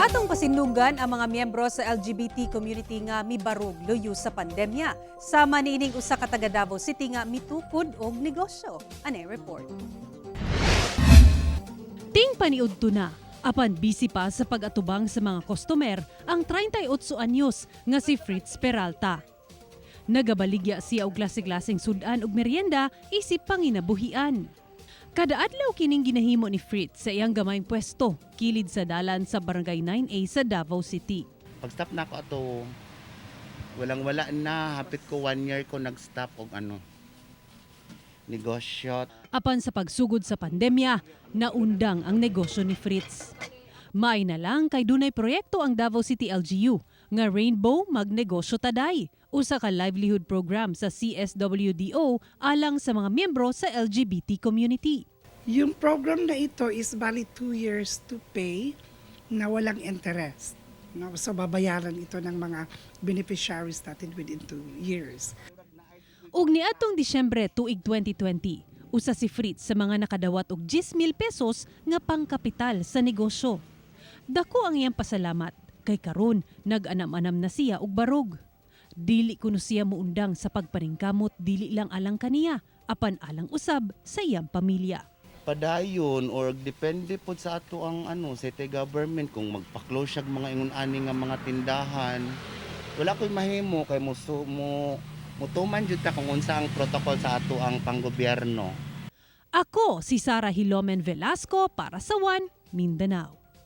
Atong pasindunggan ang mga miyembro sa LGBT community nga mibarog luyo sa pandemya. Sama niining usa ka taga Davao City nga mitukod og negosyo. Ane report. Ting paniudto na, apan busy pa sa pag-atubang sa mga customer ang 38 anyos nga si Fritz Peralta. Nagabaligya siya og klase-klaseng sudan ug merienda isip panginabuhian. Kada adlaw kining ginahimo ni Fritz sa iyang gamayng pwesto kilid sa dalan sa Barangay 9A sa Davao City. Pag-stop na ako ato, walang wala na, hapit ko one year ko nag-stop og ano, negosyo. Apan sa pagsugod sa pandemya, naundang ang negosyo ni Fritz. May na lang kay dunay proyekto ang Davao City LGU nga Rainbow Magnegosyo Taday, usa ka livelihood program sa CSWDO alang sa mga miyembro sa LGBT community. Yung program na ito is bali 2 years to pay na walang interest. No? So babayaran ito ng mga beneficiaries natin within 2 years. Ug niadtong Disyembre tuig 2020, usa si Fritz sa mga nakadawat og 10,000 pesos nga pangkapital sa negosyo. Dako ang iyang pasalamat kay karon nag-anam-anam na siya og barog. Dili kuno siya muundang sa pagpaningkamot, dili lang alang kaniya apan alang usab sa iyang pamilya. Padayon or depende po sa ato ang ano, city government kung magpa-close siya mga ingon ani nga mga tindahan. Wala ko'y mahimo kay mo mo mutuman jud ta kung unsa ang protocol sa ato ang panggobyerno. Ako si Sara Hilomen Velasco para sa One Mindanao.